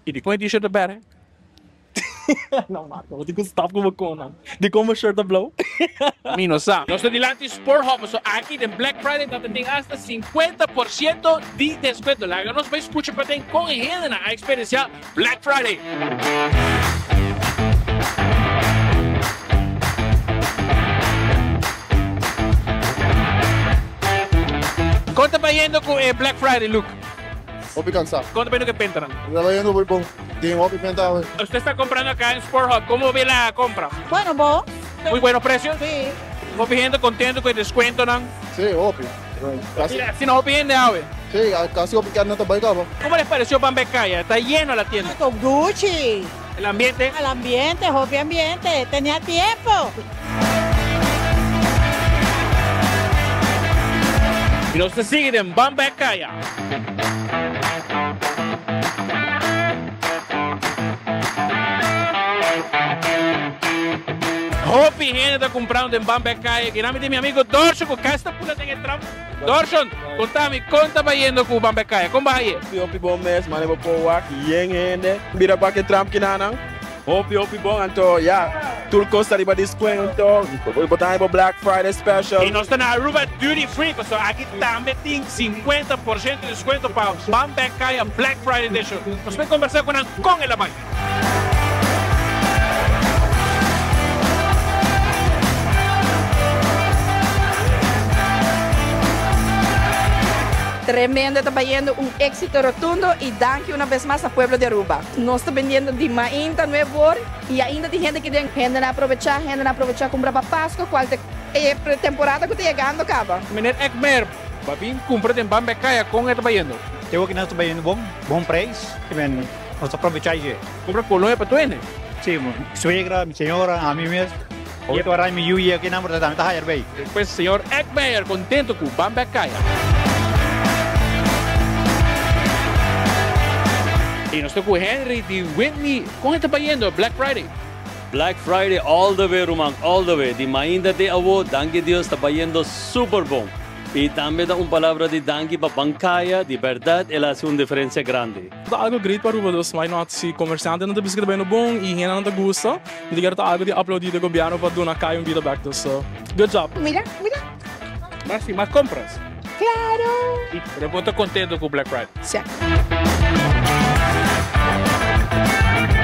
I dikon e t-shirt ta bèrdè? No Marco, bo tin ku stop ku bo konan. Dikon bo shirt ta blou? Mi no sa. Nos ta dilanti Sport Hub, pasobra aki den Black Friday ta tin asta 50% di deskuento. Laga nos bai skucha paden kon e hendenan a eksperensiá Black Friday. Kon ta bayendo ku e Black Friday, Luke? Hopi cansá. Kon ta bayendo ku e pentanan? Ta bayendo muy bon. Tin hopi penta awe. Usted sta comprando acá en Sport Hub. Como ve la compra? Bueno, bon. Muy buenos precios? Sí. Hopi hende contento cu e descuentonan? Sí, hopi. Casi. Mira, asina hopi hende awe. Sí, casi hopi kende ta bay caba. Como les pareció Ban Bek Kaya? Está lleno la tienda. Con duchi. El ambiente? El ambiente, hopi ambiente. Tenía tiempo. Y nos ta sigui den Ban Bek Kaya. Hopi hende ta cumprando den Ban Bek Kaya. Kinan mi tin mi amigo Dorshon cu casi ta pula den e tram. Dorshon, conta mi con ta bayendo cu Ban Bek Kaya? Con baha ye? Hopi hopi bon mes, mane bo por wak yen hende bira bak e tram kinanan. Hopi hopi bon anto ya tur cos ta riba descuento bo ta haña bo Black Friday special. Y nos ta na Aruba Duty Free pasobra aki tambe tin 50% di descuento pa Ban Bek Kaya Black Friday Edition. Nos por combersa cu nan con el a bay. Tremendo e ta bayendo un exito rotundo y danki una bes mas na pueblo di Aruba. Nos ta bendiendo di mainta nuebe or y ainda tin hende ki den. Hendenan a probecha, hendenan a probecha cumpra pa Pasco cual ta e temporada cu ta yegando caba. Meneer Eckmer, ba bin cumpra den Ban Bekaya con e ta bayendo? Te wak nos ta bayendo bon, bon prijs, y men nos ta probecha dje. Cumpra colonia pa tu hende? Si, mi suegra, mi señora, ami mes. Hopi ta wara mi yu yega kinan pero tambe ta haya erbey. Despues señor Eckmeyer contento cu Ban Bekaya. Y nos ta cu Henry di Whitney. Con e ta bayendo Black Friday? Black Friday all the way ruman, all the way. Di mainta te awo, danki Dios ta bayendo super bon. Y tambe ta un palabra di danki pa Bancaya, di berdad el a haci un diferencia grandi. Ta algo great pa Aruba dus why not si comerciantenan ta bisa cu ta bayendo bon y hendenan ta gusta mi ta kere ta algo di aplaudi di gobierno pa duna caya un bida bek dus good job. Mira, mira. Mas y mas compras. Claro. Pero bo ta contento cu Black Friday? Si.